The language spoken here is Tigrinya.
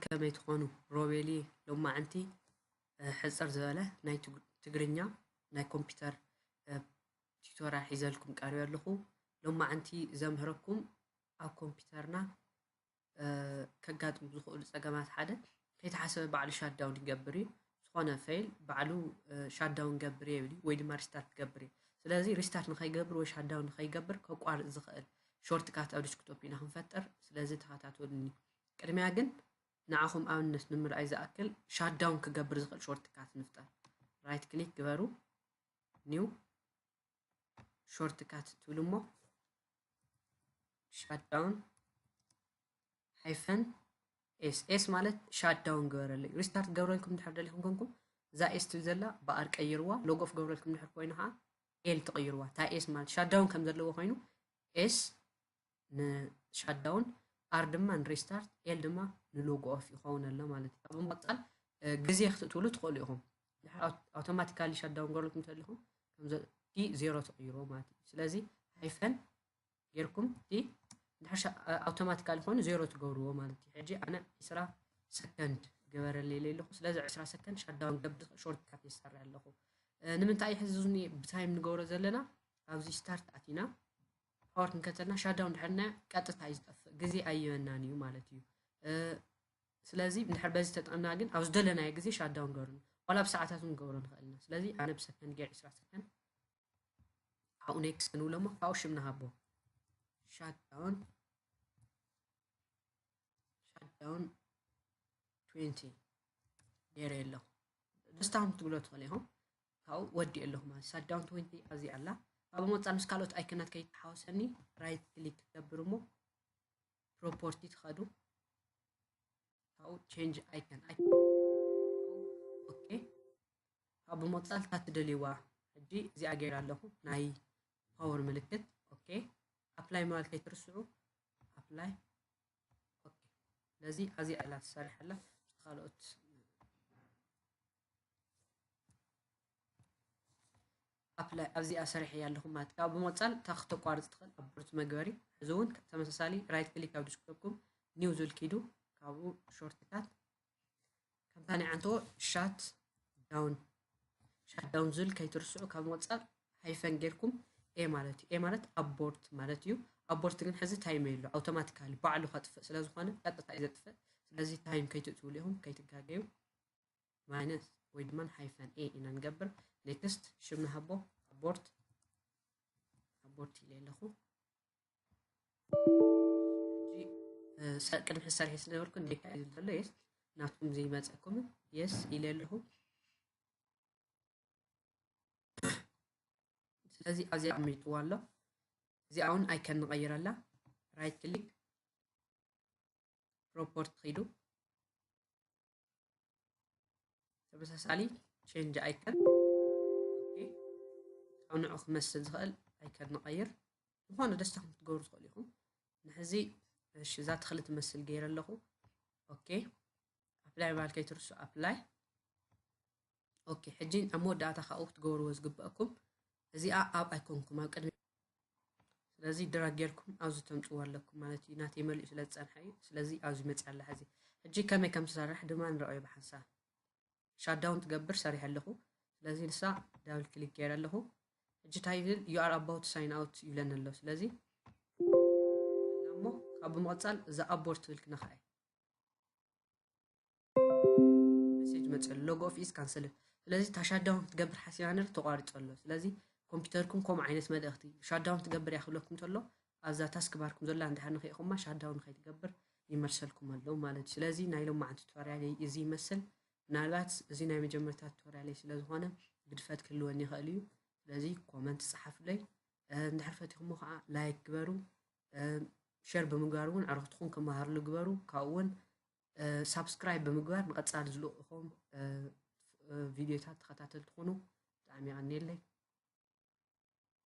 ከመይ ትኾኑ? ሮቤሊ ሎማዓንቲ፣ እ፣ ሕጽር ዝበለ ናይ ትግ-፣ ትግርኛ ናይ ኮምፒውተር፣ እ፣ ቲዩቶሪያል ሒዘልኩም ቀሪበ ኣለኹ። ሎማዓንቲ ዘምህረኩም ኣብ ኮምፒውተርና፣ እ፣ ከጋጥሙ ዝኽእሉ ጸገማት ሓደ ከይተሓሰበ ባዕሉ ሻትዳውን ይገብር እዩ። ዝኾነ ፋይል ባዕሉ፣ እ፣ ሻትዳውን ገብር እየ ይብል እዩ ወይ ድማ ሪስታርት ገብር እየ። ስለዚ ሪስታርት ንኸይገብር ወይ ሻትዳውን ንኸይገብር ከቋርጽ ዝኽእል ሾርትካት ኣብ ዲስክቶፕ ኢና ክንፈጥር። ስለዚ ተኸታተሉኒ። ቅድሚያ ግን ንዓኹም ኣብነት ንምርኣይ ዝኣክል ሻትዳውን ክገብር ዝኽእል ሾርትካት ንፍጠር። ራይት ክሊክ ግበሩ፣ ኒው ሾርትካት ትብሉ እሞ ሻትዳውን ሃይፈን ኤስ። ኤስ ማለት ሻትዳውን ግበረለይ። ሪስታርት ገብረልኩም እንድሕር ደሊኹም ኮንኩም እዛ ኤስ ትብል ዘላ ብኣር ቀይርዋ፣ ሎግ ኦፍ ገብረልኩም እንድሕር ኮይኑ ከዓ ኤል ትቕይርዋ። እታ ኤስ ማለት ሻትዳውን ከም ዘለዎ ኮይኑ ኤስ ንሻትዳውን፣ ኣር ድማ ንሪስታርት፣ ኤል ድማ ንሎግ ኦፍ ይኸውን ኣሎ ማለት እዩ። ካብ ብምቕጻል፣ እ፣ ግዜ ክትእትውሉ ትኽእሉ ኢኹም። ድሕሪ ኣው-፣ ኣውቶማቲካሊ ሻትዳውን ገርልኩም እንተሊኹም ከምዚ ዲ ዜሮ ትቕይርዎ ማለት እዩ። ስለዚ ሃይፈን ጌርኩም ዲ እንድሕር ሻ-፣ ኣውቶማቲካሊ ኮይኑ ዜሮ ትገብርዎ ማለት እዩ። ሕጂ ኣነ ዕስራ ሰከንድ ግበረለይ ኢለ ኣለኹ። ስለዚ ዕስራ ሰከንድ ሻትዳውን ገብር ሾርትካት ይሰርሕ ኣለኹ። እ፣ ንምንታይ እዩ ሕዚ እዚ ብታይም ንገብሮ ዘለና? ኣብዚ ስታርት ኣቲና ፓወር ክንከተልና ሻትዳውን ድሕርና ቀጥታ እዩ ዝጠፍእ፣ ግዜ ኣይበናን እዩ ማለት እዩ። እ፣ ስለዚ እንድሕር በዚ ተጠቕምና ግን ኣብ ዝደለናዮ ግዜ ሻትዳውን ገብርና፣ ዋላ ብሰዓታት እውን ገብሮ ንኽእል ኢና። ስለዚ ኣነ ብሰከንድ ገይር ዕስራ ሰከንድ፣ ካብኡ ኔክስት ንብሎ እሞ ካብኡ ሽም ንሃቦ። ሻትዳውን፣ ሻትዳውን ትዌንቲ ገይረ ኣለኹ። ደስታኹም ክትብሎ ትኽእሉ ኢኹም። ካብኡ ወዲእ ኣለኹ ማለት ሻትዳውን ትዌንቲ ኣብዚ ኣላ። ካብኡ መጻ ምስ ካልኦት ኣይከናት ከይተሓወሰኒ ራይት ክሊክ ክገብር እሞ ፕሮፖርቲ ትኸዱ። ካብኡ ቼንጅ ኣይከን፣ ኣይከን። ኦኬ። ካብኡ ብምቕጻል እታ ትደልይዋ ሕጂ እዚኣ ገይረ ኣለኹ፣ ናይ ፓወር ምልክት። ኦኬ። ኣፕላይ ምባል ከይትርስዑ። ኣፕላይ። ኦኬ። ስለዚ ኣብዚ ኣላ ትሰርሕ ኣላ። ካልኦት ኣፕላይ ኣብዚኣ ሰሪሐያ ኣለኹ ማለት። ካብኡ ብምቕጻል እታ ክተቋርጽ ትኽእል ኣቦርት መግበሪ። እዚ እውን ተመሳሳሊ ራይት ክሊክ ኣብ ዲስክቶፕኩም ኒው ዝብል ኪዱ፣ ካብኡ ሾርትካት ከምታ ናይ ዓንተዎ ሻት ዳውን፣ ሻት ዳውን ዝብል ከይትርስዑ። ካብ ምቕጻል ሃይፈን ጌርኩም ኤ ማለት እዩ። ኤ ማለት ኣቦርት ማለት እዩ። ኣቦርት ግን ሕዚ ታይም የሎ፣ ኣውቶማቲካሊ ባዕሉ ከጥፍእ ስለ ዝኾነ ቀጥታ እዩ ዘጥፍእ። ስለዚ ታይም ከይትእትውሉ ኢኹም፣ ከይትጋገዩ። ማይነስ ወይ ድማ ሃይፈን ኤ ኢና ንገብር። ኔክስት ሽም ንሃቦ፣ ኣቦርት፣ ኣቦርት ኢለ ኣለኹ። ሕጂ፣ እ፣ ሰ-፣ ቅድሚ ሕጂ ሰሪሐ ስለ ነበርኩ እንዴካ እዩ ዘሎ? የስ፣ ናትኩም ዘይመጸኩም? የስ ኢለ ኣለኹ። ስለዚ ኣብዚ ኣቐሚጥዎ ኣሎ። እዚኣ እውን ኣይከን ንቐይረላ። ራይት ክሊክ ፕሮፖርቲ ኺዱ። ተመሳሳሊ ቼንጅ ኣይከን። ኦኬ። ኣብ ንዑ ክመስል ዝኽእል ኣይከን ንቐይር። ዝኾነ ደስታኹም ክትገብሩ ትኽእሉ ኢኹም። ንሕዚ፣ እሺ፣ እዛ ተኽሊ ትመስል ገይረ ኣለኹ። ኦኬ። ኣፕላይ ምባል ከይትርስዑ፣ ኣፕላይ። ኦኬ፣ ሕጂ ኣብ መወዳእታ ካብኡ ክትገብርዎ ዝግበአኩም እዚኣ ኣብ ኣይኮንኩም ኣብ ቅድሚ፣ ስለዚ ድራግ ጌርኩም ኣብዚ ተምጽዎ ኣለኩም ማለት እዩ። ናተይ መሊኡ ስለ ዝጸንሐ እዩ። ስለዚ ኣብዚ መጽያ ኣላ ሕዚ። ሕጂ ከመይ ከም ትሰርሕ ድማ ንረኣዮ ብሓንሳብ። ሻትዳውን ትገብር ሰሪሐ ኣለኹ። ስለዚ ንሳ ዳብል ክሊክ ገይረ ኣለኹ። ሕጂ እንታይ ይብል? You are about to sign out ይብለኒ ኣሎ። ስለዚ እሞ ካብ ብምቕጻል እዛ ኣቦርት ትብል ክነኽኣ እየ። ሜሴጅ መጽእ ኣሎ፣ ሎግ ኦፍ ኢዝ ካንሰልድ። ስለዚ እታ ሻትዳውን ክትገብር ሓሲባ ነር ተቋሪጹ ኣሎ። ስለዚ ኮምፒውተርኩም ከምኡ ዓይነት መልእኽቲ ሻትዳውን ክትገብር እያ ክብለኩም እንተሎ ኣብዛ ታስክ ባርኩም ዘላ እንድሕር ንኽኢኹማ ሻትዳውን ንኸይትገብር ይመልሰልኩም ኣሎ ማለት እዩ። ስለዚ ናይ ሎማዓንቲ ቱቶሪያለይ እዚ ይመስል። ምናልባት እዚ ናይ መጀመርታ ቱቶሪያለይ ስለ ዝኾነ ግድፈት ክህልወኒ ይኽእል እዩ። ስለዚ ኮመንት ጸሓፉለይ። እ፣ እንድሕር ፈቲኹሞ ከዓ ላይክ ግበሩ። እ፣ ሸር ብምግባር እውን ኣዕሩኽትኹም ክመሃርሉ ግበሩ። ካብኡ እውን፣ እ፣ ሳብስክራይብ ብምግባር ንቐጻሊ ዝልእኹም፣ እ፣ እ፣ ቪድዮታት ተኸታተልቲ ኩኑ። ብጣዕሚ የቐንየለይ።